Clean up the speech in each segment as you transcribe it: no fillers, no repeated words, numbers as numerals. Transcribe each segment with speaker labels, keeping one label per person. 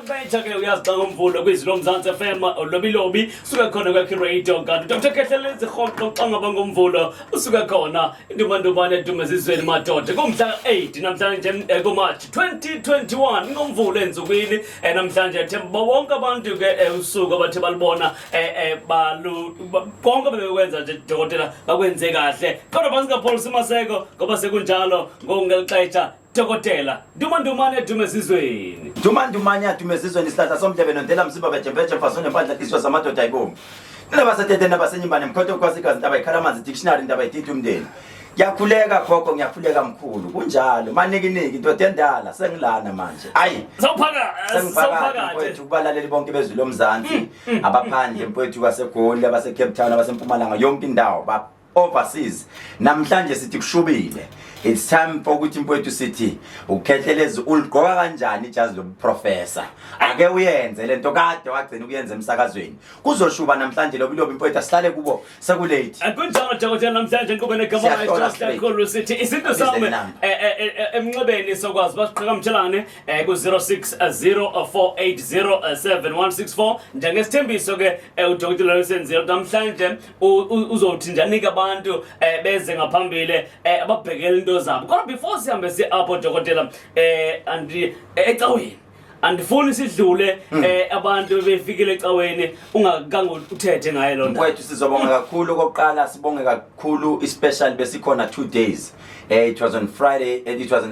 Speaker 1: Ngexesha ke uyazi xa ngoMvulo kwizwi loMzantsi FM lobilobi suke khona kwakhe radio, kanti Dr Khehlelezi rhoqo xa ngaba ngoMvulo usuke khona intumantubane edumezizweni madoda. Kumhla 8 namhlanje kuMarch 2021, ngoMvulo entsukwini namhlanje. Themba bonke abantu ke usuku abathe balibona balu konke bebekwenza nje, dokotela, bakwenze kahle, kodwa basingapholisi maseko ngoba sekunjalo ngeli xesha. Dokotela Ndumandumane edumezizweni.
Speaker 2: Ndumandumane adumezizweni, isihlahla somdlebe nondela mzimba bejembeje mfaso nempandla tiswa zamadoda ayibomi. Nabasetete nabasenyimbane mkhonto kwasikazi intaba ikhala amanzi dictionary intaba idida umndeni. Ngiyakhuleka gogo, ngiyakhuleka mkhulu. Kunjalo manikiniki, indoda endala, sengilana manje. Ayi.
Speaker 1: Sawuphaka.
Speaker 2: Sengiphakathi mfowethu kubalaleli bonke bezwi lomzansi, abaphandle mfowethu kwaseGoli, abase Cape Town, abasempumalanga, yonke indawo ba overseas. Namhlanje sithi kushubile. It's time for ukuthi mfowethu sithi uKhehlelezi uligqoka kanjani ijazi lobuprofessor. Ake uyenze lento kade wagcina ukuyenza emsakazweni. Kuzoshuba namhlanje lobilobi mfowethu, asihlale kubo sekulate.
Speaker 1: Kunjalo dokotela, namhlanje nkqubo negama
Speaker 2: Siyahlola straight.
Speaker 1: kakhulu sithi isintu
Speaker 2: Abize
Speaker 1: sami
Speaker 2: inamba.
Speaker 1: Emnxebeni sokwazi basiqhagamshelane ku-060 480 7164 njengesithembiso ke udokotela losenzile namhlanje uzothi nje anike abantu beze ngaphambili ababhekele into zabo. Kodwa before sihambe siye apho dokotela, andi ecaweni andifuni sidlule abantu befikile ecaweni ungakange uthethe ngaye loo nto.
Speaker 2: Mfowethu, sizobonga kakhulu. Okokuqala sibonge kakhulu ispecial besikhona 2 days. It was on Friday, it was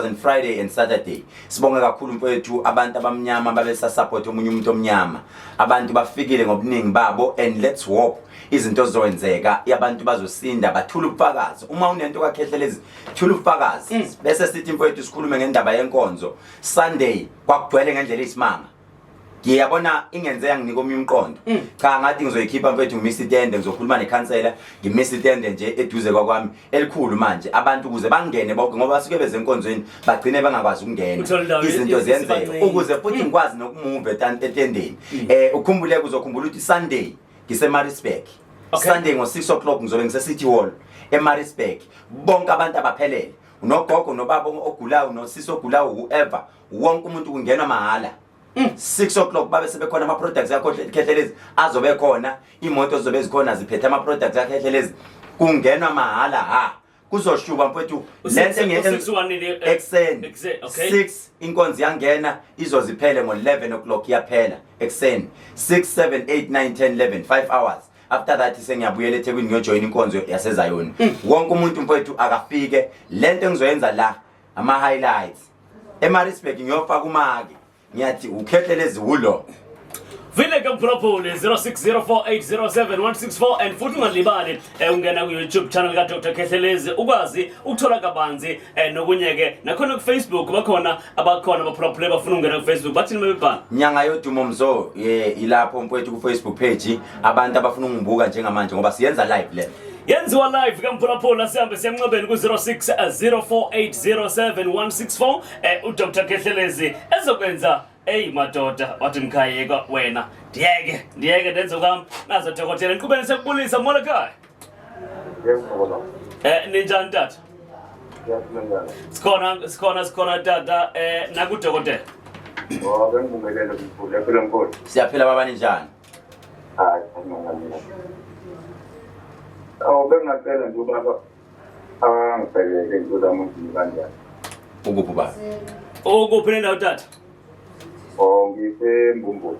Speaker 2: on Friday and Saturday. Sibonge kakhulu mfowethu, abantu abamnyama babesa support omunye umuntu omnyama. Abantu bafikile ngobuningi babo and let's hope izinto zizowenzeka, abantu bazosinda, bathula ubufakazi. Uma unento kaKhehlelezi, thula ubufakazi. Bese sithi mfowethu sikhulume ngendaba yenkonzo. Sunday kwakugcwele ngendlela eyisimanga. Ngiyabona ingenzeka nginika omunye umqondo. Cha, ngathi ngizoyikhipha mfethu, ngimisa itende, ngizokhuluma nekhansela, ngimisa itende nje eduze kwakwami elikhulu manje, abantu ukuze bangene bonke, ngoba basuke beze enkonzweni bagcine bangakwazi ukungena.
Speaker 1: Uthole indawo
Speaker 2: Izinto ziyenzeka
Speaker 1: isibancane.
Speaker 2: Ukuze futhi ngikwazi nokumove etendeni. Ukhumbuleke, uzokhumbula ukuthi Sunday ngise Maritzburg. Sunday ngo 6 o'clock ngizobe ngise City Hall eMaritzburg. Bonke abantu abaphelele, unogogo nobaba ogulayo nosisi ogulayo, whoever, wonke umuntu kungenwa mahala. 6 o'clock babe sebekhona ama-products akho Khehlelezi azobe khona, imoto zizobe zikhona ziphethe ama-products aKhehlelezi, kungenwa mahhala. Ha, kuzoshuba mfowethu lento
Speaker 1: U-six wanini,
Speaker 2: ekuseni.
Speaker 1: Ekuseni, okay.
Speaker 2: 6 inkonzo yangena, izoziphele ngo-11 o'clock, iyaphela ekuseni 6, 7, 8, 9, 10, 11, 5 hours. After that sengiyabuyela eThekwini ngiyojoyina inkonzo yaseZayoni. Wonke umuntu mfowethu akafike. Lento engizoyenza la ama-highlights eMaritzburg, ngiyofaka umake ngiyathi uKhehlelezi wulo.
Speaker 1: Vile ke mphulaphuli, 0604807164, and futhi ungalibali ungena ku-YouTube channel ka-Dr Khehlelezi ukwazi ukuthola kabanzi nokunye ke nakhona ku-Facebook bakhona abakhona abaphulaphule bafuna ukungena ku-Facebook, bathini mebebhala?
Speaker 2: Nyanga Yodumo Mzo ye ilapho mfowethu ku-Facebook page, abantu abafuna ukungibuka njengamanje ngoba siyenza live le.
Speaker 1: Yenziwa live kamphulaphula. Sihambe siyamnxebeni ku-06 04807 164, uDr Khehlelezi ezokwenza. Eyi madoda, wathi mkhayeka wena, ndiyeke ndiyeke ndenze kwam nazo. Dokotela, enkqubeni sekubulisa, molo ekhaya.
Speaker 3: Yebo baba.
Speaker 1: Ninjani tata?
Speaker 3: Ngiyaphila, njani?
Speaker 1: Sikhona, sikhona, sikhona tata, nakudokotela.
Speaker 3: Oh, bengibungelele mkhulu. Yaphila mkhulu.
Speaker 2: Siyaphila baba, ninjani?
Speaker 3: Hayi, ngiyabonga. Oh, bengingacela nje ubaba angibhekele into zami ukuthi kanjani.
Speaker 2: Ukuphi baba?
Speaker 1: Ukuphi nendawo tata?
Speaker 3: Oh, ngisembumbulu.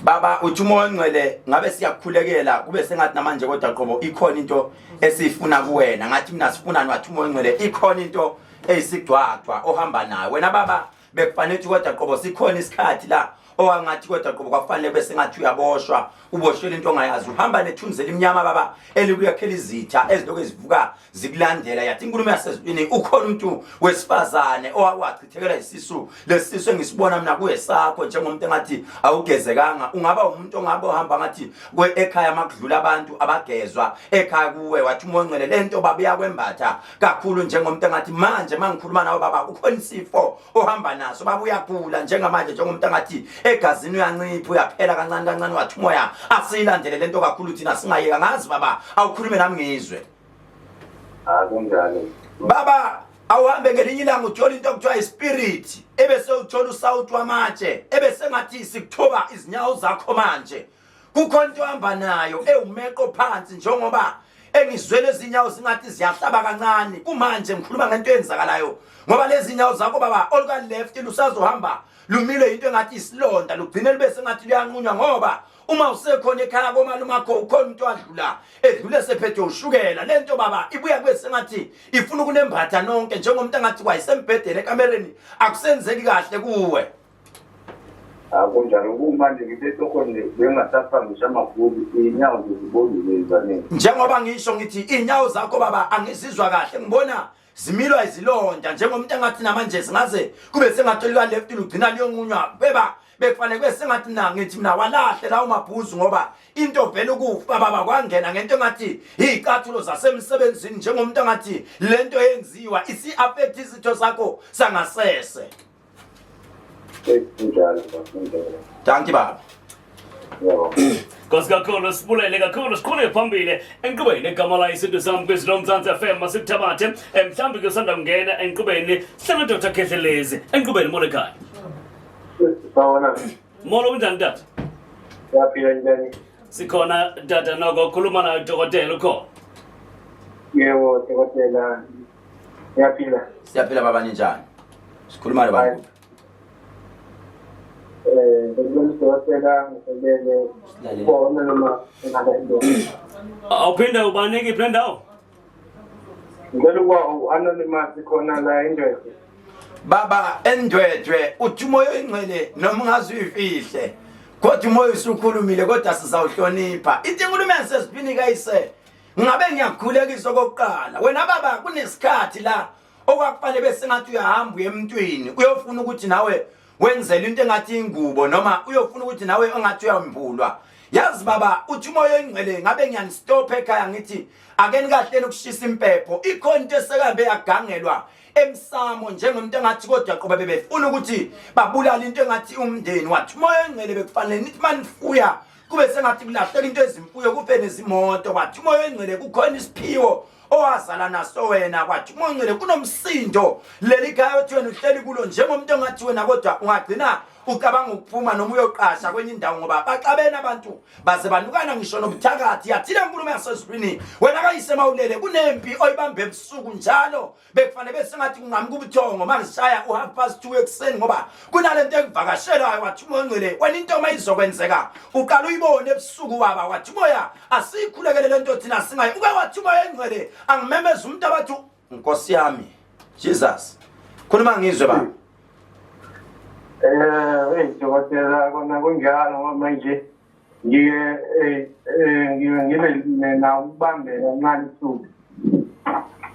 Speaker 2: Baba, uthi uMoya oNgcwele ngabe siyakukhulekela kube sengathi namanje, kodwa qobo ikhona into esiyifuna kuwena. Ngathi mina sifunani? Wathi uMoya oNgcwele ikhona into eyisigcwagcwa ohamba nayo wena baba. Bekufanele ukuthi kodwa qobo sikhona isikhathi la owangathi kodwa qobo kwakufanele kube sengathi uyaboshwa, uboshwele into ongayazi. Uhamba nethunzi elimnyama baba, elikuyakhela izitha ezilokhu ezivuka zikulandela. Yathi inkulumo yasezulwini ukhona umuntu wesifazane owachithekela isisu. Lesisu engisibona mina kuyesakho, njengomuntu engathi awugezekanga, ungaba umuntu ongabe ohamba ngathi ekhaya makudlula abantu abagezwa ekhaya kuwe. Wathi uMoya oNgcwele lento baba iyakwembatha kakhulu, njengomuntu engathi manje mangikhuluma nawe baba ukhona isifo ohamba naso baba, uyagula njengamanje, njengomuntu engathi egazini uyancipha, uyaphela kancane kancane. Wathi umoya asiyilandele lento kakhulu thina singayeka. Ngazi baba, awukhulume nami ngizwe.
Speaker 3: Ah, kunjalo.
Speaker 2: Baba. Awuhambe ngelinye ilanga uthole into okuthiwa ispirit, ebese uthola usawuti wamatshe, ebese ngathi sikuthoba izinyawo zakho. Manje kukhona into ohamba nayo ewumeqo phansi, njengoba engizwele izinyawo zingathi ziyahlaba kancane kumanje. Ngikhuluma ngento eyenzakalayo ngoba lezi nyawo zakho baba, oluka left lusazohamba lumile into engathi isilonda, lugcine libe sengathi luyanqunywa, ngoba uma usekhona ekhaya komalume akho ukhona umuntu wadlula edlule sephethwe ushukela. Lento baba ibuya kube sengathi ifuna ukunembatha nonke, njengomuntu angathi kwayisembhedeni ekamereni akusenzeki kahle kuwe.
Speaker 3: Akunjalo, kumanje ngisetohweni nje, bengingasaphambisha amabhuku, iy'nyawo nje zibonile ezaneni.
Speaker 2: Njengoba ngisho ngithi iy'nyawo zakho baba angizizwa kahle, ngibona zimilwa izilonda, njengomuntu angathi namanje singaze kube sengathi olika left lugcina liyonqunywa. Beba bekufanele kube sengathi mina ngithi mina walahle lawo mabhuzu, ngoba into vele ukufa baba kwangena ngento engathi iy'cathulo zasemsebenzini, njengomuntu angathi lento yenziwa isi-affect isitho sakho sangasese.
Speaker 3: Kunjalo, kunjalo.
Speaker 2: Dankie baba.
Speaker 3: Yebo.
Speaker 1: Nkosi kakhulu, sibulele kakhulu, siqhubeke phambili enqubeni egama la isintu sami kwizwi loMzansi FM. Masikuthabathe mhlawumbe ke usanda kungena enqubeni, sihlelo Dr Khehlelezi enqubeni. Molo ekhaya.
Speaker 3: Sawona.
Speaker 1: Molo, kunjani tata?
Speaker 3: Siyaphila, njani?
Speaker 1: Sikhona tata, noko khuluma nayo dokotela ukhona.
Speaker 3: Yebo, dokotela. Siyaphila.
Speaker 2: Siyaphila baba, ninjani? Sikhuluma nobani?
Speaker 3: Ngicela dokotela ngicelele khona noma engaba indoda.
Speaker 1: Awuphinde, ubani kiphi le ndawo?
Speaker 3: Ngicela ukuba u-anonymous khona la eNdwedwe.
Speaker 2: Baba, eNdwedwe uthi umoya oyingcwele noma ungaze uyifihle, kodwa umoya usukhulumile, kodwa sizawuhlonipha. Ithi inkulumo yasezibini kayise, ngabe ngiyakukhulekisa okokuqala. Wena baba, kunesikhathi la okwakufanele bese ngathi uyahamba uye emntwini, uyofuna ukuthi nawe wenzele into engathi ingubo, noma uyofuna ukuthi nawe engathi uyambulwa. Yazi baba, uthi umoya oyingcwele ngabe ngiyanistopha ekhaya, ngithi ake nikahleni ukushisa impepho. Ikhona into esekahambe yagangelwa emsamo, njengomuntu engathi kodwa qoba bebefuna ukuthi babulale into engathi umndeni. Wathi umoya oyingcwele bekufanele nithi manifuya kube sengathi kulahleka into ezimfuyo, kufe nezimoto. Wathi umoya oyingcwele kukhona isiphiwo owazala naso wena. Kwathi umoya oyingcwele kunomsindo leli khaya othi wena uhleli kulo, njengomuntu ongathi wena kodwa ungagcina ucabanga ukuphuma noma uyoqasha kwenye indawo, ngoba baxabene abantu baze banukana ngisho nobuthakathi. Yathile nkulumo yasezulwini, wena kayise, mawulele kunempi oyibambe ebusuku njalo, bekufanele bese ngathi kungamuka ubuthongo mangishaya u2:30 ekuseni, ngoba kunalento ekuvakashelayo. Wathi umoya ongcwele wena into uma izokwenzeka uqala uyibone ebusuku baba. Wathi umoya asiyikhulekele lento thina singayi uke. Wathi umoya engcwele angimemeza umuntu abathi Nkosi yami Jesus, khuluma ngizwe baba.
Speaker 3: Hey dokotela, kona kunjalo, ngoba manje ngiye ngiye ngibe na ukubambeka kancane usuku.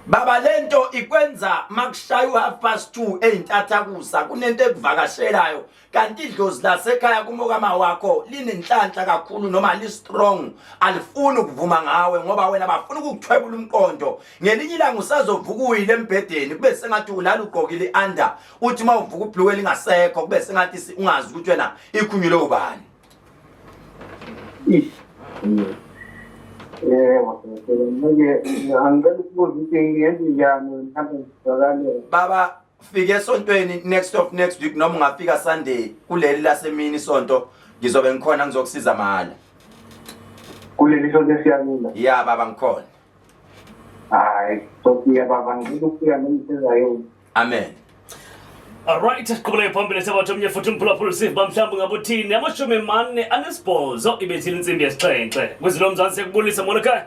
Speaker 2: Baba, lento ikwenza makushaya u2:30 eyintathakusa, kunento ekuvakashelayo, kanti idlozi lasekhaya kumokama wakho linenhlanhla kakhulu noma li-strong, alifuni ukuvuma ngawe ngoba wena bafuna ukukuthwebula umqondo. Ngelinye ilanga usazovuka uyile embhedeni, kube sengathi ulala ugqokile i-under, uthi uma uvuka ubhluwe lingasekho, kube sengathi ungazi ukuthi wena ikhunyulwe ubani.
Speaker 3: Yebo, dokotela. Manje angicela ukubuza ukuthi ngenze njani, mhlawumbe ngizwakale.
Speaker 2: Baba, fike esontweni next of next week, noma ungafika Sunday kuleli lasemini isonto, ngizobe ngikhona, ngizokusiza mahhala.
Speaker 3: Kuleli sonto esiyakula.
Speaker 2: Ya baba, ngikhona.
Speaker 3: Hayi, sofika baba, ngicela ukufika nomsezayo.
Speaker 2: Amen.
Speaker 1: Alright, siqhubeke phambili sabathu omnye futhi umphulaphula, siva mhlawumbi ngabuthini. 48 ibethile intsimbi yesixhenxe. Kwizwi loMzansi siyakubulisa, molo ekhaya.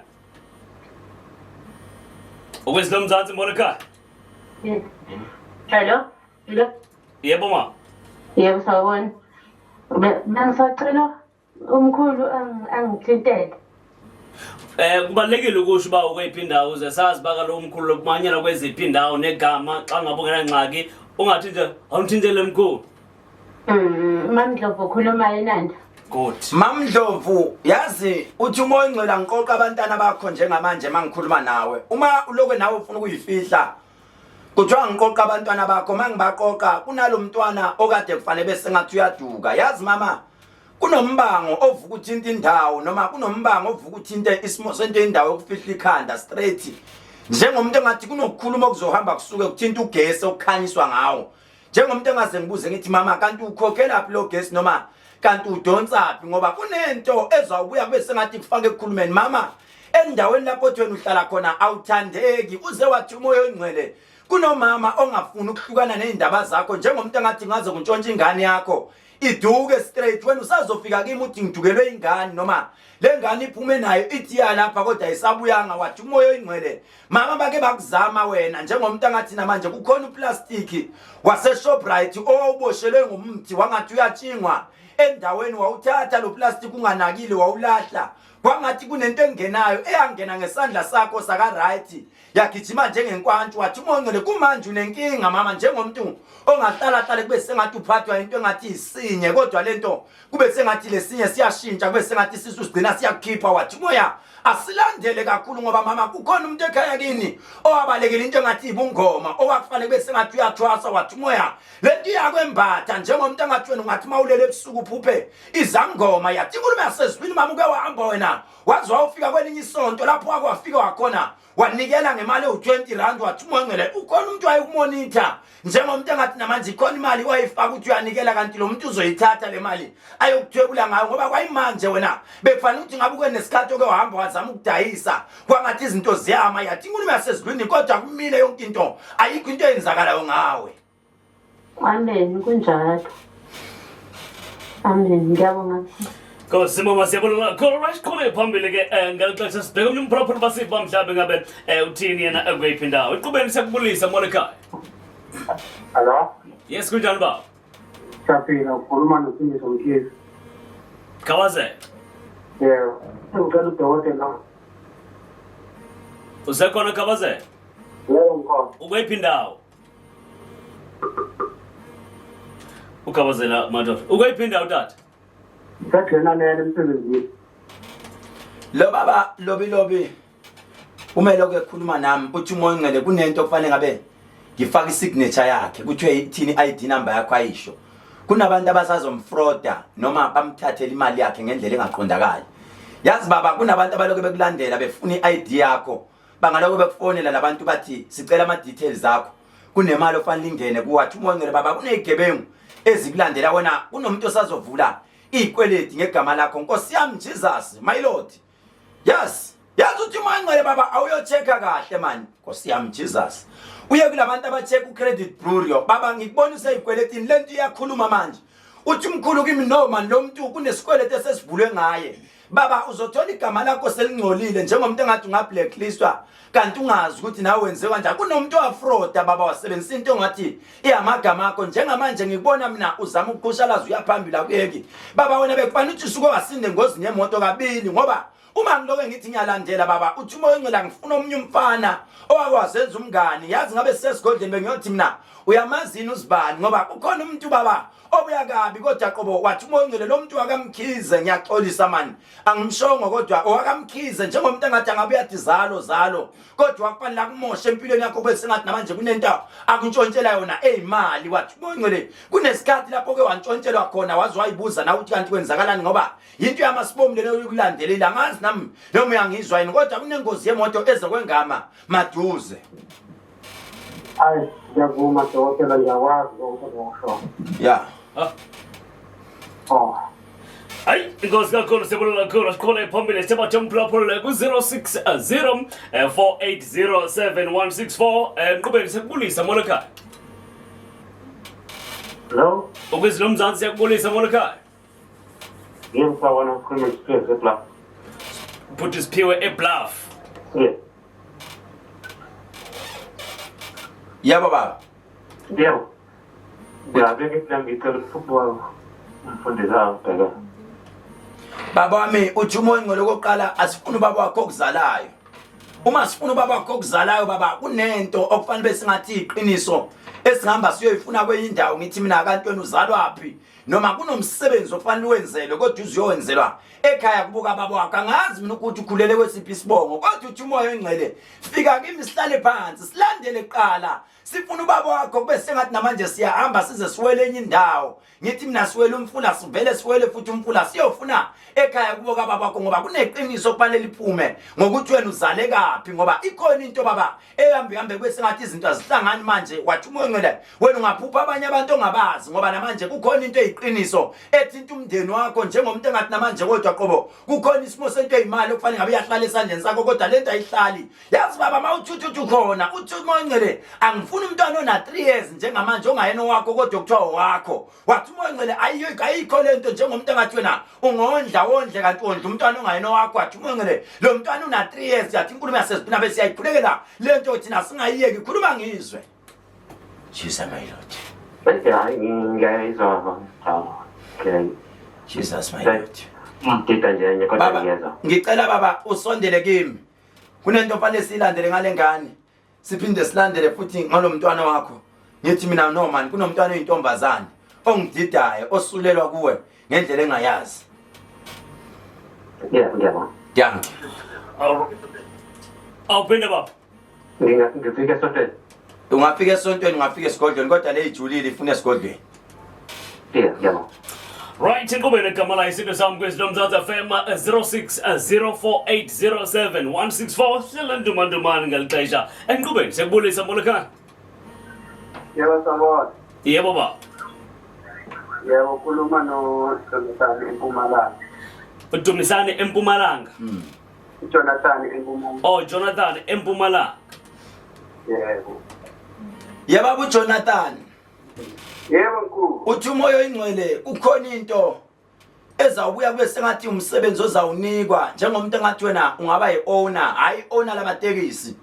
Speaker 1: Ukwizwi loMzansi, molo ekhaya.
Speaker 4: Hello? Hello?
Speaker 1: Yebo ma.
Speaker 4: Yebo, sawubona. Bengisacela umkhulu angithintele.
Speaker 1: Kubalekile ukusho uba ukweyiphi indawo uze sazi uba kaloku umkhulu lokumanyela kweziphi indawo negama, xa ngabe ungenangxaki ungathi nje awundithintele mkhulu.
Speaker 4: MamNdlovu ukhuluma eNanda.
Speaker 1: Good.
Speaker 2: Mamndlovu, yazi uthi umoya ongcwele angiqoqa abantwana bakho njengamanje mangikhuluma nawe. Uma ulokwe nawe ufuna ukuyifihla, kuthiwa ngiqoqa abantwana bakho, mangibaqoqa kunalomntwana okade kufanele bese ngathi uyaduka. Yazi mama, kunombango ovuka uthinta indawo, noma kunombango ovuka uthinte isimo sento, indawo yokufihla ikhanda straight. Njengomuntu engathi kunokukhuluma okuzohamba kusuke kuthinta ugesi okukhanyiswa ngawo. Njengomuntu engaze ngibuze ngithi mama kanti ukhokhelaphi lo gesi noma kanti udonsaphi ngoba kunento ezawubuya kube sengathi kufake ekukhulumeni mama endaweni lapho othi wena uhlala khona awuthandeki uze wathi umoya oyingcwele kunomama ongafuni ukuhlukana nezindaba zakho njengomuntu engathi ngaze kuntshontsha ingane yakho iduke straight wena usazofika kimi uthi ngidukelwe ingane noma le ngane iphume nayo ithi yalapha kodwa isabuyanga wathi umoya oyingcwele mama bake bakuzama wena njengomuntu angathi namanje kukhona uplastiki waseShoprite owawuboshelwe ngumthi wangathi uyatshingwa endaweni wawuthatha lo plastic unganakile wawulahla kwangathi kunento engenayo eyangena ngesandla sakho saka right yagijima njengenkwantshu wathi umongcele kumanje unenkinga mama njengomuntu ongahlala hlale kube sengathi uphathwa into engathi isinye kodwa lento kube sengathi lesinye siyashintsha kube sengathi isisu sigcina siyakukhipha wathi umoya asilandele kakhulu ngoba mama kukhona umuntu ekhaya kini owabalekela into engathi ibungoma owakufanele kube sengathi uyathwasa wathi umoya lento iyakwembatha njengomuntu engathi wena ungathi mawulele ebusuku uphuphe izangoma yathi inkulumo yasezulwini mama uke wahamba wena waze wawufika kwelinye isonto lapho wake wafika wakhona wanikela ngemali ewu-20 rand wathi umongcele ukhona umuntu wayekumonitha njengomuntu engathi namanje ikhona imali wayifaka ukuthi uyanikela kanti lo muntu uzoyithatha le mali ayokuthwebula ngayo ngoba kwayimanje wena bekufanele ukuthi ngabe uke nesikhathi oke wahamba wazama ukudayisa kwangathi izinto ziyama yathi inkulumo yasezulwini kodwa kumile yonke into ayikho into eyenzakalayo ngawe
Speaker 4: Amen, kunjalo. Amen, ngiyabonga.
Speaker 1: Nkosi mama siyabonga kakhulu right qhube phambili ke eh, ngeli xesha sibheke omnye umphulaphuli basiva mhlawumbe ngabe eh, uthini yena ekweyiphi indawo iqhubeni siyakubulisa molo ekhaya
Speaker 3: Hello?
Speaker 1: Yes kunjani baba
Speaker 3: Siyaphila ukhuluma noSindiso Mkhize.
Speaker 1: Khawazela
Speaker 3: Yebo. Ngicela udokotela.
Speaker 1: Usekhona Khabazela?
Speaker 3: Yebo ngikhona.
Speaker 1: Ukweyiphi indawo? Ukhabazela madoda. Ukweyiphi indawo tata?
Speaker 3: Ngiseglenanele emsebenzini.
Speaker 2: Lo baba lobi lobi umele ukukhuluma nami uthi umoya ongcwele kunento okufanele ngabe ngifaka isignature yakhe kuthiwe ithini i-ID number yakho ayisho kunabantu abasazomfroda noma bamthathele imali yakhe ngendlela engaqondakali yazi baba kunabantu abalokhu bekulandela befuna i-ID yakho bangalokhu bekufonela labantu bathi sicela ama-details akho kunemali ofanele ingene kuwathi umoya ongcwele baba kunezigebengu ezikulandela wena kunomuntu osazovula izikweleti ngegama lakho nkosi yami Jesus my lord yes yazi uthi umoya ongcwele baba awuyochecka kahle mani nkosi yami Jesus uye kulabantu aba-check u-credit bureau baba ngikubona useyikweletini le nto iyakhuluma manje uthi umkhulu kimi no mani lo muntu kunesikweletu esesivulwe ngaye baba uzothola igama lakho selingcolile njengomuntu engathi ungablacklistwa kanti ungazi ukuthi nawe wenze kanjani kunomuntu owafroda baba wasebenzisa into engathi iyamagama akho njengamanje ngikubona mina uzama ukuqhushalaza uyaphambili akuyeki baba wena bekufanele ukuthi usuke wasinde engozini yemoto kabili ngoba uma ngiloke ngithi ngiyalandela baba uthi umoya ongcwele ngifuna omunye umfana owakwazenza umngani yazi ngabe sisesigodleni bengiyothi mina uyamazini uzibani ngoba kukhona umuntu baba obuya kabi kodwa qobo wathi umoya ongcwele lo muntu wakamkhize ngiyaxolisa mani angimshongo kodwa owakamkhize njengomuntu engathi angabe uyathi zalo zalo kodwa wakufanele akumoshe empilweni yakho kube sengathi namanje kunento akuntshontshela yona eyimali wathi umoya ongcwele kunesikhathi lapho ke wantshontshelwa khona waze wayibuza nawe ukuthi kanti kwenzakalani ngoba yinto yamasibomu lena yokulandelela angazi nami noma uyangizwa yini kodwa kunengozi yemoto ezokwengama maduze
Speaker 3: Hayi, ngiyavuma dokotela ngiyakwazi konke okusho.
Speaker 2: Ya.
Speaker 1: Ah.
Speaker 3: Oh.
Speaker 1: Hayi, inkosi kakhulu siyabonga kakhulu siqhubele phambili sithe umphulaphula ku-060 4807164 nqubeni siyakubulisa molo ekhaya
Speaker 3: Hello?
Speaker 1: Ukwizwi lomzansi siyakubulisa molo ekhaya
Speaker 3: Yebo sawona ngikhuluma nesiphiwe sebluff.
Speaker 1: Bhuti Siphiwe eBluff.
Speaker 3: Yeah.
Speaker 2: Yebo baba.
Speaker 3: Yebo. Ngiyabeka islam ngicela ukubuka umfundisi angibheke.
Speaker 2: Baba wami uthi umoya ongcwele okokuqala asifuni ubaba wakho okuzalayo. Uma sifuna ubaba wakho okuzalayo baba kunento okufanele bese ngathi iqiniso esihamba siyoyifuna kwenye indawo ngithi mina kanti wena uzalwaphi? Noma kunomsebenzi ofanele uwenzelwe kodwa uziyowenzelwa ekhaya kubuka baba wakho. Angazi mina ukuthi ukhulele kwesiphi isibongo, kodwa uthi umoya oyingcwele fika kimi sihlale phansi silandele kuqala, sifuna ubaba wakho kube sengathi namanje siyahamba size siwele enye indawo. Ngithi mina siwele umfula, sivele siwele futhi umfula, siyofuna ekhaya kubo kababa wakho, ngoba kuneqiniso kufanele liphume ngokuthi wena uzale kaphi, ngoba ikhona into baba ehambe hambe kube sengathi izinto azihlangani manje. Wathi umoya ongcwele wena ungaphupha abanye abantu ongabazi, ngoba namanje kukhona into eyiqiniso ethinta umndeni wakho njengomuntu engathi namanje kodwa qobo kukhona isimo sento eyimali okufanele ngabe iyahlala esandleni sakho, kodwa lento ayihlali. Yazi baba, uma uthi khona uthi umoya ongcwele angifuni umntwana ona 3 years njengamanje ongayena owakho kodwa kuthiwa owakho. Wathi umoya ongcwele ayikho lento njengomuntu engathi wena ungondla wondle kanti wondla umntwana ongayena owakho. Wathi umoya ongcwele lo mntwana una 3 years. Yathi inkulumo yasezibina bese siyayikhulekela lento, thina singayiyeki, khuluma ngizwe. Jesus my Lord.
Speaker 3: Bese hayi, ngiyayizwa baba. Okay.
Speaker 2: Jesus my Lord.
Speaker 3: Ngidida nje enye kodwa
Speaker 2: Baba,
Speaker 3: ngiyezwa.
Speaker 2: ngicela baba usondele kimi, kunento fanele siyilandele ngale ngane, siphinde silandele futhi ngalo mntwana wakho. Ngithi mina no man, kunomntwana oyintombazane ongididayo osulelwa kuwe ngendlela engayazi.
Speaker 3: Yeah, ngiyabona.
Speaker 2: Dankie.
Speaker 1: Awuphinde baba.
Speaker 3: Ngifike esontweni.
Speaker 2: Ungafika esontweni, ungafika esigodlweni, kodwa le ijulile ifuna esigodlweni.
Speaker 3: Yeah, ngiyabona.
Speaker 1: Right, inkqubeni egama layo isinto sam kwezi loMzantsi FM 0604807164. Hlela ndumandumani ngeli xesha enkqubeni siyakubulisa, molo ekhaya.
Speaker 3: Yebo, sawubona.
Speaker 1: Yebo baba.
Speaker 3: Yebo, khuluma noJonathan eMpumalanga.
Speaker 1: Udumisane eMpumalanga?
Speaker 3: Jonathan eMpumalanga.
Speaker 1: Oh, Jonathan eMpumalanga.
Speaker 3: Yebo.
Speaker 2: Yababa uJonathan.
Speaker 3: Yebo mkhulu.
Speaker 2: Uthi umoya oyingcwele kukhona into ezawubuya kube sengathi umsebenzi ozawunikwa njengomuntu engathi wena ungaba yi-owner, hhayi i-owner lamatekisi,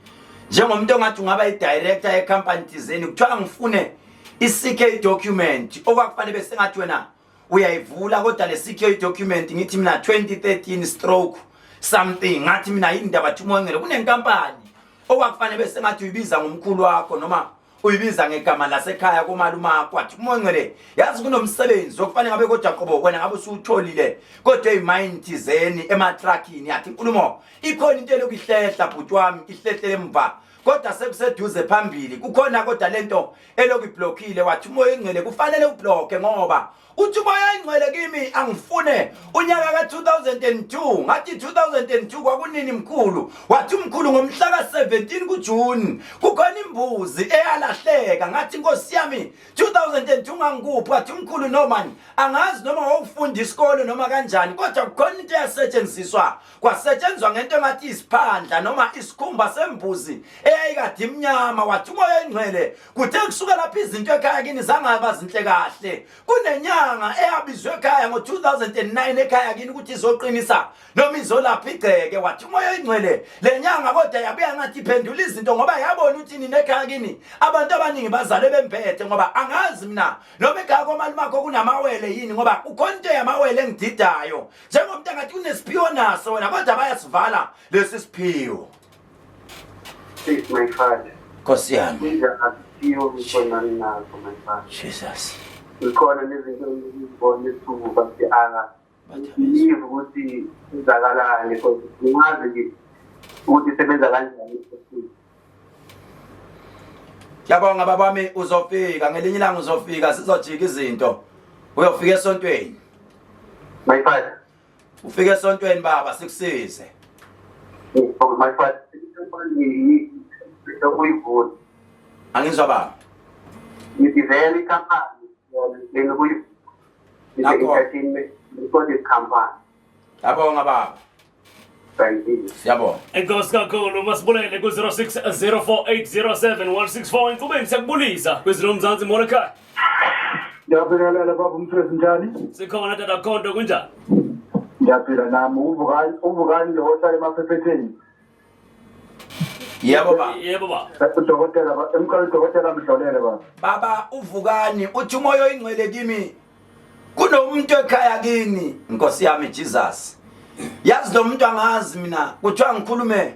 Speaker 2: njengomuntu ongathi ungaba yi-director yecompany thizeni. Kuthiwa ngifune i-CK document okwakufanele bese ngathi wena uyayivula, kodwa le CK document ngithi mina 2013 stroke something. Ngathi mina yini ndaba? Thi umoya ongcwele kunenkampani okwakufanele bese ngathi uyibiza ngomkhulu wakho noma uyibiza ngegama lasekhaya komalume wakho. Wathi umoya ongcwele yazi kunomsebenzi okufanele ngabe kodwa qobo wena ngabe usuwutholile, kodwa eyimayini thizeni ematrakini. Yathi inkulumo ikhona into elokhu ihlehla bhuti wami, ihlehlele emva kodwa sekuseduze phambili kukhona, kodwa lento elokhu iblockile. Wathi umoya oyingcwele kufanele ublocke, ngoba uthi umoya oyingcwele kimi angifune unyaka ka-2002. Ngathi 2002 kwakunini mkhulu? Wathi umkhulu ngomhla ka-17 kuJuni kukhona imbuzi eyalahleka. Ngathi nkosi yami, 2002 ngangikuphi? Wathi umkhulu no man, angazi noma wawufunda isikole noma kanjani, kodwa kukhona into eyasetshenziswa, kwasetshenzwa ngento engathi isiphandla noma isikhumba sembuzi eyayikade imnyama. Wathi umoya oyingcwele kuthe kusuka lapho izinto ekhaya kini zangaba zinhle kahle. Kunenyanga eyabizwe ekhaya ngo-2009 ekhaya kini ukuthi izoqinisa noma izolapha igceke. Wathi umoya oyingcwele le nyanga kodwa yabuya ngathi iphendula izinto, ngoba yabona ukuthi nina ekhaya kini abantu abaningi bazalwe bembethe, ngoba angazi mina noma ekhaya komalume akho kunamawele yini, ngoba kukhona into yamawele engididayo njengomuntu angathi unesiphiwo naso wena, kodwa bayasivala lesi siphiwo.
Speaker 3: Please, my father.
Speaker 2: Nkosi yami.
Speaker 3: Biza asiphiwo ngikhona nazo, my father.
Speaker 2: Jesus.
Speaker 3: Ngikhona nezinto engizibona ebusuku, but anga believe ukuthi kwenzakalani because ngingazi nje ukuthi isebenza kanjani.
Speaker 2: Ngiyabonga babami, uzofika ngelinye ilanga, uzofika sizojika izinto. Uyofika esontweni.
Speaker 3: My father.
Speaker 2: Ufike esontweni baba, sikusize.
Speaker 3: Oh, my father. Ukuyivula.
Speaker 2: Angizwa baba.
Speaker 3: Ngithi vele ikhampani lena kuyivula.
Speaker 2: Nakho.
Speaker 3: Entertainment recorded company.
Speaker 2: Yabonga baba.
Speaker 3: Thank you.
Speaker 2: Siyabonga.
Speaker 1: Enkosi kakhulu, masibulele ku-0604807164 enkqubeni siyakubulisa kwezi loMzantsi, molo ekhaya.
Speaker 5: Ngiyabingelela baba umfresi, njani?
Speaker 1: Sikhona tata Khonto, kunjani?
Speaker 5: Ngiyaphila nami. Uvukani, uvukani lo ohlala emaphephetheni?
Speaker 2: Yebo baba.
Speaker 1: Yebo baba.
Speaker 5: Udokotela emqala udokotela mhlolele baba.
Speaker 2: Baba uvukani, uthi umoya oyingcwele kimi kunomuntu ekhaya kini. Nkosi yami Jesus, yazi lo muntu angazi mina. Kuthiwa ngikhulume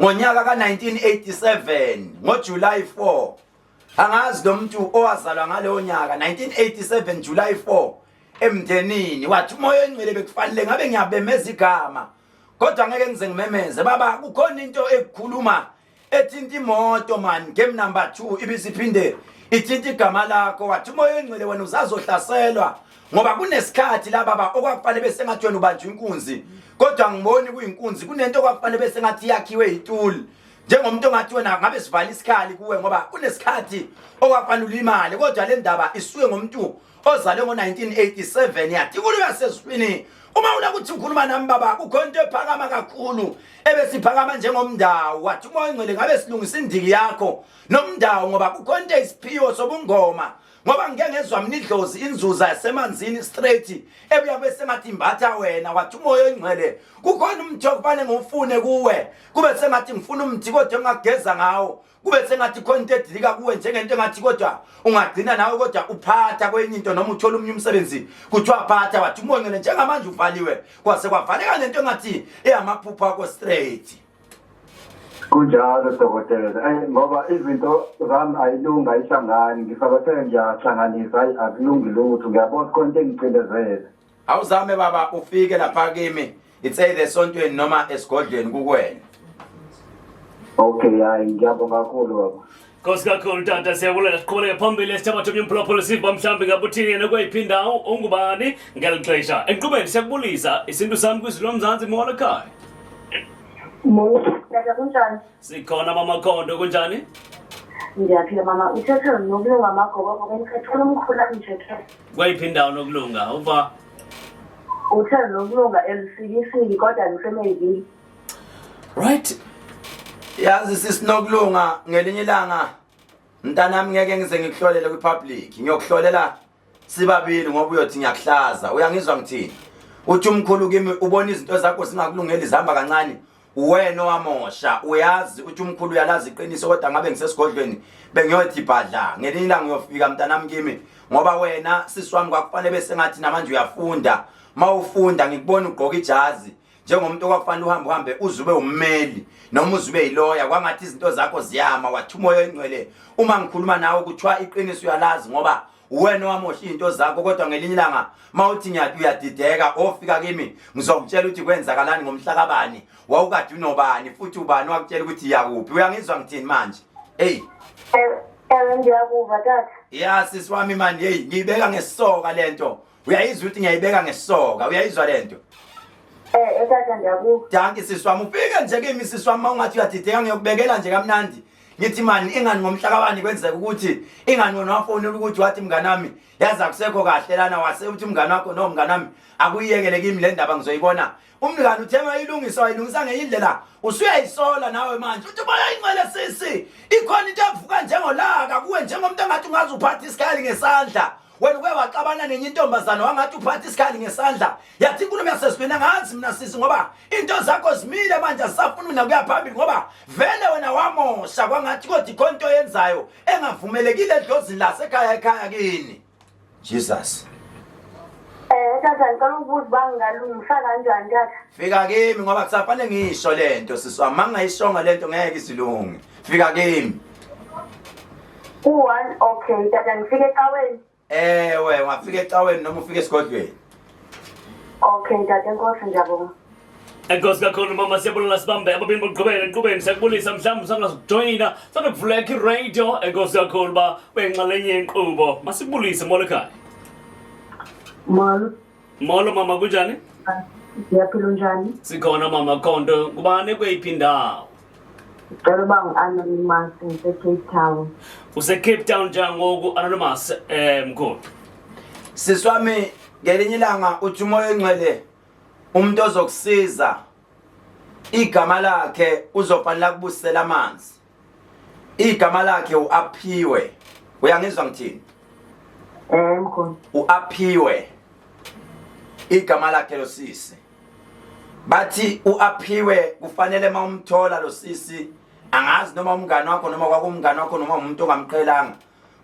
Speaker 2: ngonyaka ka-1987 ngoJuly 4. Angazi lo muntu owazalwa ngaleyo nyaka 1987 July 4. Emndenini wathi umoya oyingcwele bekufanele ngabe ngiyabemeza igama kodwa ngeke ngize ngimemeze baba kukhona into ekukhuluma ethinta imoto man game number 2 ibisiphinde ithinta igama lakho wathi umoya oyingcwele wena usazohlaselwa ngoba kunesikhathi la baba okwakufanele bese ngathi wena ubanjwa inkunzi kodwa ngiboni kuyinkunzi kunento okwakufanele bese ngathi yakhiwe yituli njengomuntu ongathi wena ngabe sivala isikhali kuwe ngoba kunesikhathi okwakufanele ulimale kodwa le ndaba isuke ngomuntu ozalwe ngo-1987 yathi kulo yasezulwini uma unakuthi ukhuluma nami baba kukhona into ephakama kakhulu ebesiphakama njengomndawo wathi umoya ongcwele ngabe silungisa indiki yakho nomndawo ngoba kukhona into eyisiphiwo sobungoma ngoba ngike ngezwa mina idlozi inzuza yasemanzini straight ebuya bese ngathi imbatha wena wathi umoya oyingcwele kukhona umthi okufanele ngiwufune kuwe kube sengathi ngifuna umthi kodwa engageza ngawo kube sengathi khona into edilika kuwe njengento engathi kodwa ungagcina nawe kodwa uphatha kwenye into noma uthola omunye umsebenzi kuthiwa phatha wathi umoya oyingcwele njengamanje uvaliwe kwase kwavaleka nento engathi eyamaphupho akho straight
Speaker 5: Kunjalo dokotela, eh ngoba izinto zami ayilungi ayihlangani, ngisabathe ngiyahlanganisa hayi akulungi lutho, ngiyabona khona into engicindezele.
Speaker 2: Awuzame baba ufike lapha kimi, it's either esontweni noma esigodlweni kukwena.
Speaker 5: Okay, hayi ngiyabonga kakhulu baba.
Speaker 1: Nkosi kakhulu tata siyabulela siqhubeleke phambili sithabatha omnye umphulaphula siva mhlawumbi ngabe uthini yena kweyiphi indawo ungubani ngeli xesha enkqubeni siyakubulisa isintu sami kwizwi lomzantsi molo ekhaya
Speaker 4: Molo tata kunjani?
Speaker 1: Sikhona mama Khondo kunjani?
Speaker 4: Ngiyaphila mama uthethe nokulunga amagogogo bengicela umkhulu angijekele.
Speaker 1: Kweyiphi indawo nokulunga uva?
Speaker 4: Uthe nokulunga elisikisiki kodwa ngisemeyivini.
Speaker 1: Right.
Speaker 2: Yazi sisinokulunga ngelinye ilanga mntanami ngeke ngize ngikuhlolele kwi-public ngiyokuhlolela sibabili ngoba uyothi ngiyakuhlaza uyangizwa ngithini uthi umkhulu kimi ubona izinto zakho zingakulungeli zihamba kancane wena owamosha uyazi uthi umkhulu uyalazi iqiniso kodwa ngabe ngisesigodlweni bengiyothi bhadla ngelinye ilanga uyofika mntanami kimi ngoba wena sisi wami kwakufanele bese ngathi namanje uyafunda mawufunda ngikubona ugqoka ijazi njengomuntu okwakufanele uhambe uhambe uze ube ummeli noma uze ube yiloya kwangathi izinto zakho ziyama wathi umoya oyingcwele uma ngikhuluma nawe kuthiwa iqiniso uyalazi ngoba uwena owamosha izinto zakho kodwa ngelinye ilanga mawuthi ngiyathi uyadideka ofika kimi ngizokutshela ukuthi kwenzakalani ngomhlakabani wawukade unobani futhi ubani wakutshela ukuthi yakuphi uyangizwa ngithini manje eyi
Speaker 4: Ewe ngiyakuva tata.
Speaker 2: Ya sisi wami manje hey ngiyibeka ngesoka lento uyayizwa ukuthi ngiyayibeka ngesoka uyayizwa lento
Speaker 4: Eh ethatha ndiyakuva.
Speaker 2: Danki sisi wami ufike nje kimi sisi wami ungathi uyadideka ngiyokubekela nje kamnandi ngithi mani ingani ngomhlakabani kwenzeka ukuthi ingani wena wafonela ukuthi wathi mnganami yazi akusekho kahle lana wase uthi umngani wakho no mnganami akuyiyekele kimi le ndaba ngizoyibona umngani uthenga ilungisa wayilungisa ngenye indlela usuyayisola nawe manje uthi moya ingcwele sisi ikhona into evuka njengolaka kuwe njengomuntu engathi ungaze uphathe isikhali ngesandla wena uke waxabana nenye intombazana wangathi uphatha isikhali ngesandla yathi inkulumo yasezulwini angazi mina sisi ngoba into zakho zimile manje azisafuni mina kuya phambili ngoba vele wena wamosha kwangathi kodwa ikhona into oyenzayo engavumelekile edlozini lasekhaya ekhaya kini jesus
Speaker 4: Eh tata ngicela ukubuza uba ngingalungisa kanjani tata.
Speaker 2: Fika kimi ngoba kusafanele ngisho lento sisi wami mangingayishonga lento ngeke isilunge. Fika kimi.
Speaker 4: Ku-one okay tata ngifike ecaweni.
Speaker 2: Ewe ungafika ecaweni noma ufike esigodlweni.
Speaker 4: Okay tata enkosi ngiyabonga.
Speaker 1: Enkosi kakhulu mama siyabulela sibambe ababini bokugqibela enkqubeni siyakubulisa mhlawumbi usangasijoyina sandokuvuleka iradio enkosi kakhulu uba uyinxalenye yenkqubo masikubulise molo ekhaya
Speaker 4: Molo.
Speaker 1: Molo mama kunjani?
Speaker 4: Ngiyaphila unjani?
Speaker 1: Sikhona mama Khondo kubani kweyiphi indawo?
Speaker 4: Ngicela uba ngu-anonymous ngise-Cape Town.
Speaker 1: Use-Cape Town njengoku anonymous eh mkhulu.
Speaker 2: Sisi wami ngelinye ilanga uthi umoya oyingcwele umuntu ozokusiza igama lakhe uzofanele akubusela amanzi. Igama lakhe uAphiwe. Uyangizwa ngithini?
Speaker 4: Eh mkhulu.
Speaker 2: UAphiwe. Igama lakhe lo sisi. Bathi uAphiwe kufanele mawumthola lo sisi angazi noma umngane wakho noma kwakumngane wakho noma umuntu ongamqhelanga.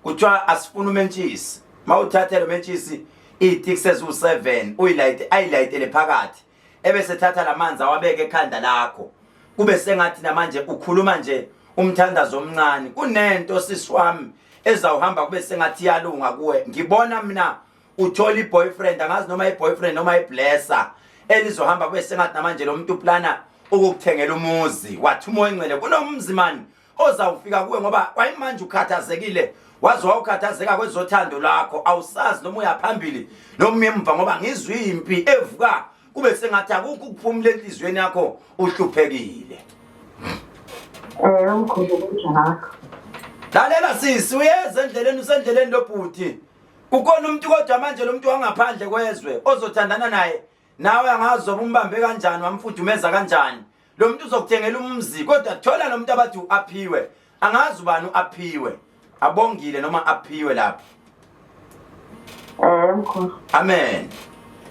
Speaker 2: Kuthiwa asifuna umentshisi. Mawuthathe lo mentshisi iy'tiksi eziwu-7 uyilayite ayilayitele phakathi ebese thatha lamanzi awabeke ekhanda lakho kube sengathi namanje ukhuluma nje umthandazo omncane kunento sisi wami ezawuhamba kube sengathi iyalunga kuwe ngibona mina Uthola i-boyfriend, angazi noma i-boyfriend noma i-blesser elizohamba kube sengathi namanje lo muntu uplana ukukuthengela umuzi. Wathi umoya ongcwele kunomzi mani ozawufika kuwe, ngoba kwayimanje ukhathazekile, waze wawukhathazeka kwezothando lwakho, awusazi noma uyaphambili noma emva, ngoba ngizwe impi evuka kube sengathi akukho ukuphumula enhliziyweni yakho, uhluphekile.
Speaker 4: Umkhulu kunjalo.
Speaker 2: Lalela sisi, uyeza endleleni, usendleleni lo bhuti. Kukhona umuntu kodwa manje lo muntu wangaphandle kwezwe ozothandana naye, nawe angazi umbambe kanjani, wamfudumeza kanjani. Lo muntu uzokuthengela umzi, kodwa thola lo muntu abathi uaphiwe. Angazi ubani uaphiwe, abongile noma aphiwe lapho.
Speaker 4: Mkhulu.
Speaker 2: Amen.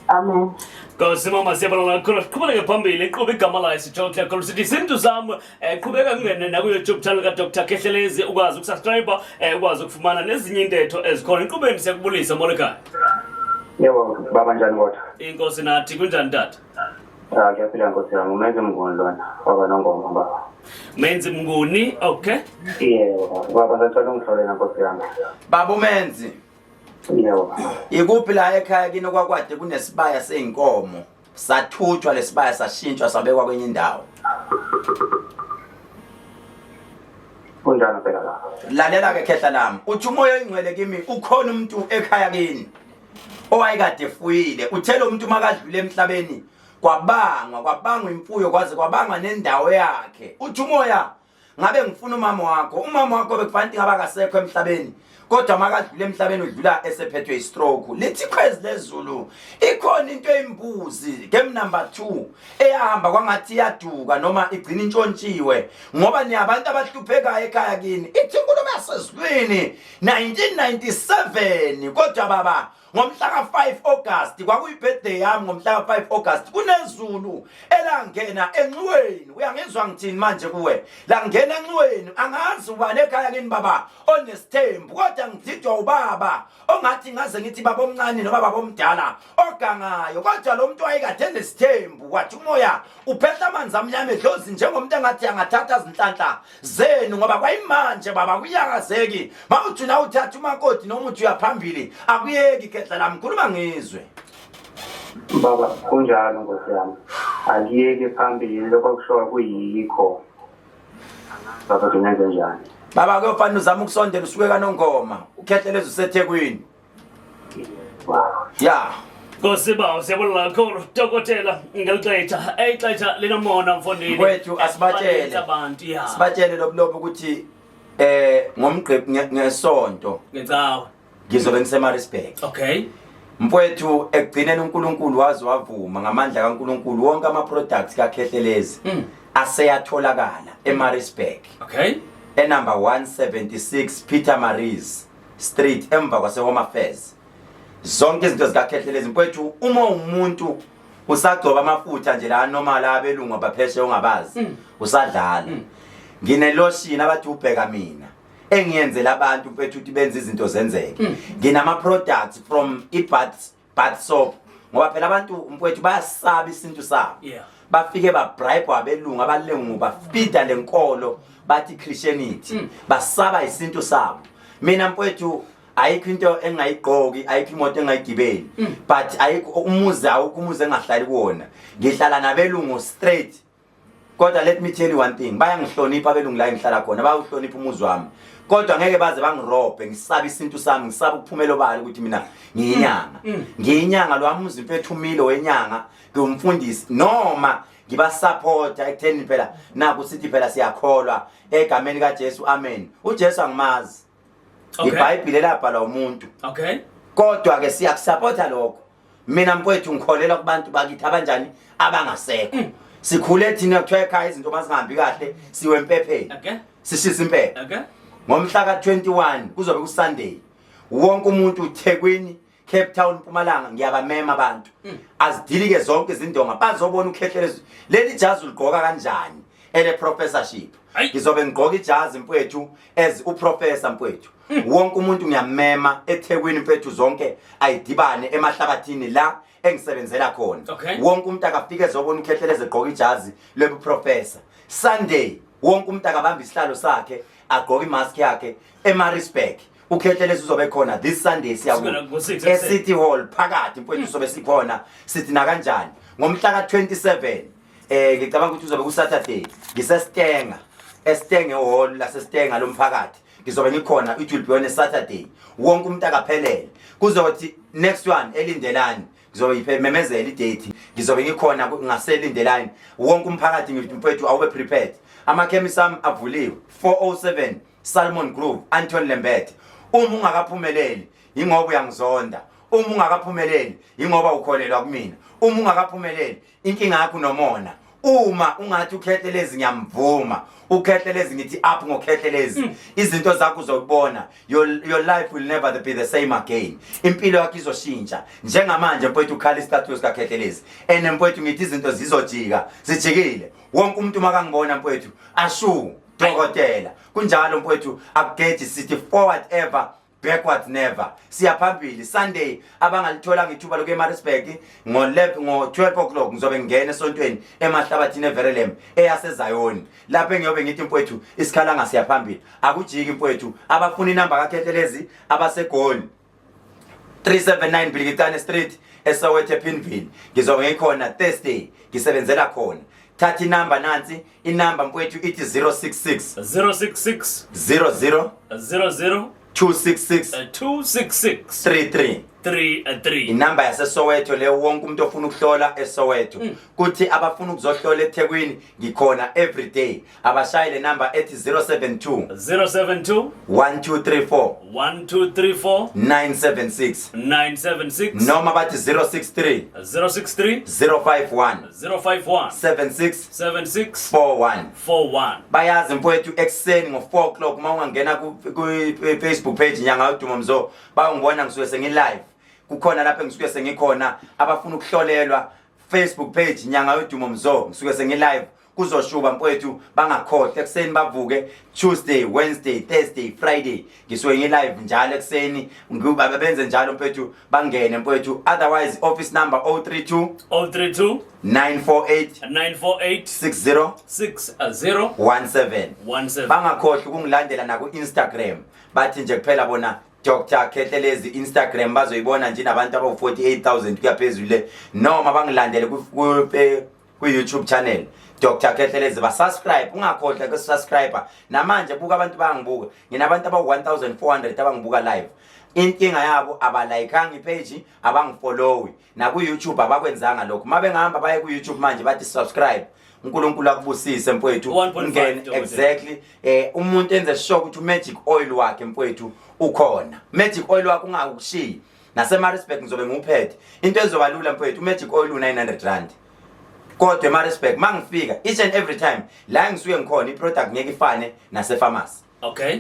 Speaker 4: Amen.
Speaker 1: Nkosi mama, siyabonga kakhulu. Siqhubeke phambili iqhube igama layo sijokle kakhulu sithi isintu sami. Qhubeka kungene naku YouTube channel ka Dr Khehlelezi ukwazi ukusubscribe, ukwazi ukufumana nezinye intetho ezikhona. Iqhubeni siyakubulisa, molo ekhaya.
Speaker 3: Yebo baba, njani kodwa?
Speaker 1: Inkosi nathi, kunjani tata?
Speaker 3: Ah, ngiyaphila nkosi yami, umenze Mnguni lona waba nongoma baba.
Speaker 1: Menzi Mnguni, okay.
Speaker 3: Yebo baba, ngisacela ungihlolela nkosi yami.
Speaker 2: Baba uMenzi.
Speaker 3: Yebo baba.
Speaker 2: Ikuphi la ekhaya kini kwakwade kunesibaya seyinkomo, sathutshwa lesibaya sashintshwa sabekwa kwenye indawo?
Speaker 3: Kunjani phela la?
Speaker 2: Lalela ke khehla lami, uthi umoya oyingcwele kimi ukhona umuntu ekhaya kini owayekade efuyile. Uthe lo muntu makadlule emhlabeni kwabangwa imfuyo, kwaze kwabangwa nendawo yakhe. Uthi umoya ngabe ngifuna umama wakho, umama wakho bekufanele ngabe akasekho emhlabeni, kodwa makadlule emhlabeni udlula esephethwe istroke. Lithi ikhwezi lezulu ikhona into eyimbuzi game number 2 eyahamba kwangathi iyaduka noma igcina intshontshiwe, ngoba niyabantu abahluphekayo ekhaya kini. Ithi inkulumo yasezulwini 1997, kodwa baba ngomhla ka-5 August kwakuyi-birthday yami. Ngomhla ka-5 August kunezulu elangena enxiweni. Uyangizwa ngithini manje kuwe? Langena enxiweni. Angazi ubani ekhaya kini baba onesithembu, kodwa ngididwa ubaba ongathi ngaze ngithi baba omncane noma baba omdala ogangayo, kodwa lo muntu wayekade enesithembu. Wathi umoya uphehla amanzi amnyama edlozi njengomuntu engathi angathatha izinhlanhla zenu, ngoba kwayimanje baba kuyakazeki mawuthi na uthatha umakoti noma uthi uyaphambili akuyeki. Khehla lami, khuluma ngizwe.
Speaker 3: Baba, kunjalo nkosi yami, akuyeki phambili, lokho kushoyo kuyikho baba, ngingenze njani?
Speaker 2: Baba, kuyofanele uzame ukusondela usuke kaNongoma, ukhehlelezi useThekwini ya.
Speaker 1: Nkosi bawo, siyabonga kakhulu dokotela ngelixesha. Ixesha linomona mfondini.
Speaker 2: Kwethu asibatshele.
Speaker 1: Abantu ya.
Speaker 2: Sibatshele lobulobo ukuthi ngomgqibelo, ngesonto,
Speaker 1: ngecawa
Speaker 2: ngizobe ngiseMaritzburg. Mfowethu, ekugcineni uNkulunkulu waze wavuma, ngamandla kaNkulunkulu wonke ama products kaKhehlelezi aseyatholakala eMaritzburg, enumber 176 Pietermaritz Street, emva kwase Home Affairs. Zonke izinto zikaKhehlelezi mfowethu, uma umuntu usagcoba amafutha nje la noma la abelungu abapheshe ungabazi, usadlala. Ngine lotion abathi ubheka mina engiyenzela abantu mfethu ukuthi benze izinto zenzeke. Nginama products from ibath bath soap, ngoba phela abantu mfethu bayasaba isintu sabo. Bafike babribe abelungu, abalungu bafida lenkolo bathi Christianity, basaba isintu sabo. Mina mfethu ayikho into engayigqoki, ayikho imoto engayigibeli, but ayikho umuzi, awukho umuzi engahlali kuwona. Ngihlala nabelungu straight, kodwa let me tell you one thing, bayangihlonipha abelungu la engihlala khona, bayawuhlonipha umuzi wami, kodwa ngeke baze bangirobhe. Ngisaba isintu sami, ngisaba ukuphumela obala ukuthi mina ngiyinyanga. Ngiyinyanga, lo wami umuzi mfethu umilo wenyanga. Ngiwumfundisi noma ngibasupporta ekutheni phela naku sithi phela siyakholwa egameni kaJesu, amen. UJesu angimazi, iBhayibheli elabhalwa umuntu, kodwa ke siyakusupporta lokho. Mina mfowethu ngikholelwa kubantu bakithi abanjani abangasekho. Sikhule thina kuthiwa ekhaya izinto mazingahambi kahle siwe empepheni, sishisa impepho. Ngomhla ka-21 kuzobe kuSunday, wonke umuntu uThekwini, Cape Town, Mpumalanga, ngiyabamema abantu, azidilike zonke izindonga bazobona uKhehlelezi leli jazi uligqoka kanjani ele professorship. Ngizobe ngigqoka ijazi mfowethu as uprofessor mfowethu. Wonke umuntu ngiyamema eThekwini mfethu, zonke ayidibane emahlabathini la engisebenzela khona. Wonke umuntu akafike ezobona uKhehlelezi egqoka ijazi lebu professor. Sunday wonke umuntu akabamba isihlalo sakhe, agqoke imask yakhe eMaritzburg. uKhehlelezi uzobe khona this Sunday.
Speaker 1: Kusukela
Speaker 2: Siyaku
Speaker 1: ngo-six ekuseni.
Speaker 2: e-City Hall phakathi, mfowethu, sobe sikhona. Sithi nakanjani ngomhla ka-27, ngicabanga ukuthi uzobe ku-Saturday, ngiseStanger, eStanger Hall laseStanger lomphakathi, ngizobe ngikhona. It will be on a Saturday. Wonke umuntu akaphelele. Kuzothi next one eLindelani, ngizobe memezela idate, ngizobe ngikhona ngaseLindelani. Wonke umphakathi ngithi, mfowethu, awube prepared. Amakhemisi ami avuliwe, 407 Salmon Grove, Anton Lembede. Uma ungakaphumeleli, ingoba uyangizonda. Uma ungakaphumeleli, ingoba ukholelwa kumina. Uma ungakaphumeleli, inkinga yakho unomona. Uma ungathi uKhehlelezi ngiyamvuma, uKhehlelezi, ngithi up ngoKhehlelezi, izinto zakho uzobona. Your life will never be the same again. Impilo yakho izoshintsha. Njengamanje, mfowethu, ukhala isicathulo sikaKhehlelezi and, mfowethu, ngithi izinto zizojika, zijikile. Wonke umuntu makangibona, mfowethu, ashu dokotela. Kunjalo, mfowethu, akugeji. Sithi forward ever, backwards never. Siya phambili. Sunday, abangalitholanga ithuba lokuya eMaritzburg, ngo-11, ngo-12 o'clock ngizobe ngingena esontweni eMahlabathini eVerelem eyaseZayoni, lapho engiyobe ngithi, mfowethu, isikhalanga siya phambili, akujiki, mfowethu. Abafuna inamba kaKhehlelezi abaseGoli, 379 Bilikitane Street, eSoweto, ePinville, ngizobe ngikhona Thursday, ngisebenzela khona. Thatha inamba, nansi inamba, mfowethu, ithi 066
Speaker 1: 066
Speaker 2: 00
Speaker 1: 00
Speaker 2: 266
Speaker 1: 266
Speaker 2: 33.
Speaker 1: 33.
Speaker 2: Inamba yaseSoweto leyo. Wonke umuntu ofuna ukuhlola eSoweto, kuthi abafuna ukuzohlola eThekwini, ngikhona every day, abashaye le namba ethi 072
Speaker 1: 072
Speaker 2: 1234
Speaker 1: 1234
Speaker 2: 976
Speaker 1: 976
Speaker 2: noma bathi 063
Speaker 1: 063
Speaker 2: 051
Speaker 1: 051
Speaker 2: 76
Speaker 1: 76
Speaker 2: 41.
Speaker 1: 41.
Speaker 2: Bayazi, mfowethu, ekuseni ngo-4 o'clock, uma ungangena ku-Facebook page Nyanga Yodumo Mzo, bayongibona, ngisuke sengi-live, kukhona lapho engisuke sengikhona. Abafuna ukuhlolelwa, Facebook page Nyanga Yodumo Mzo, ngisuke sengi-live, kuzoshuba, mfowethu. Bangakhohlwa ekuseni bavuke, Tuesday, Wednesday, Thursday, Friday, ngisuke ngi-live njalo ekuseni. Benze njalo, mfowethu, bangene, mfowethu. Otherwise, office number 032
Speaker 1: 032
Speaker 2: 948
Speaker 1: 948
Speaker 2: 60
Speaker 1: 60
Speaker 2: 17.
Speaker 1: 17.
Speaker 2: Bangakhohlwa ukungilandela naku-Instagram, bathi nje kuphela bona Dr Khehlelezi Instagram, bazoyibona nje nabantu abawu-48,000 kuya phezulu le. Noma bangilandele ku-YouTube channel Dr Khehlelezi, basubscribe. Ungakhohlwa kusubscribe namanje. Buka, abantu bayangibuka, nginabantu abawu-1400 abangibuka live. Inkinga yabo, abalayikanga ipage, abangifollowi naku-YouTube, abakwenzanga lokho. Uma bengahamba baye ku-YouTube manje bathi subscribe, uNkulunkulu akubusise, mfowethu.
Speaker 1: 1.5
Speaker 2: Ungene.
Speaker 1: dokotela.
Speaker 2: Exactly. Umuntu enze sure ukuthi umagic oil wakhe, mfowethu, ukhona. Magic oil wakhe ungakushiyi. NaseMaritzburg ngizobe ngiwuphethe. Into ezoba lula, mfowethu, umagic oil u900 rand. Kodwa eMaritzburg mangifika, each and every time la ngisuke ngikhona, iproduct ngeke ifane nasepharmacy.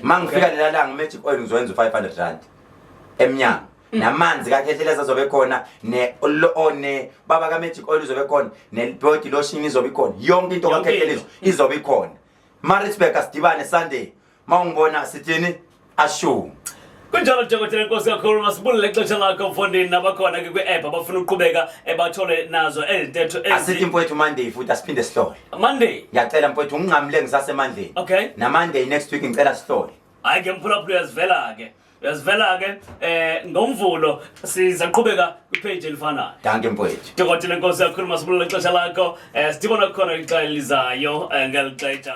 Speaker 2: Mangifika lela langa, umagic oil ngizowenza u500 rand emnyango. Namanzi kaKhehlelezi azobe khona, ne o ne baba ka magic oil uzobe khona, ne body lotion izobe ikhona, yonke into
Speaker 1: Yonke
Speaker 2: kaKhehlelezi
Speaker 1: into.
Speaker 2: izobe ikhona. Maritzburg asidibane Sunday. Mawungibona sithini? Ashu.
Speaker 1: Kunjalo, dokotela, enkosi kakhulu. Masibulele ixesha lakho, mfondini. Nabakhona ke kwi-app abafuna ukuqhubeka bathole nazo ezintetho
Speaker 2: Asithi, mfowethu, Monday futhi asiphinde sihlole.
Speaker 1: Monday.
Speaker 2: Ngiyacela, mfowethu, unginqamule ngisasemandleni. Na Monday next week ngicela sihlole.
Speaker 1: Hayi ke, mphulaphula, uyazivela ke, uyazivela ke. Ngomvulo sizaqhubeka kwipage elifanayo.
Speaker 2: Dankie, mfowethu.
Speaker 1: Dokotela, enkosi kakhulu. Masibulele ixesha lakho. Sidibona kukhona ixesha elizayo, ngeli xesha.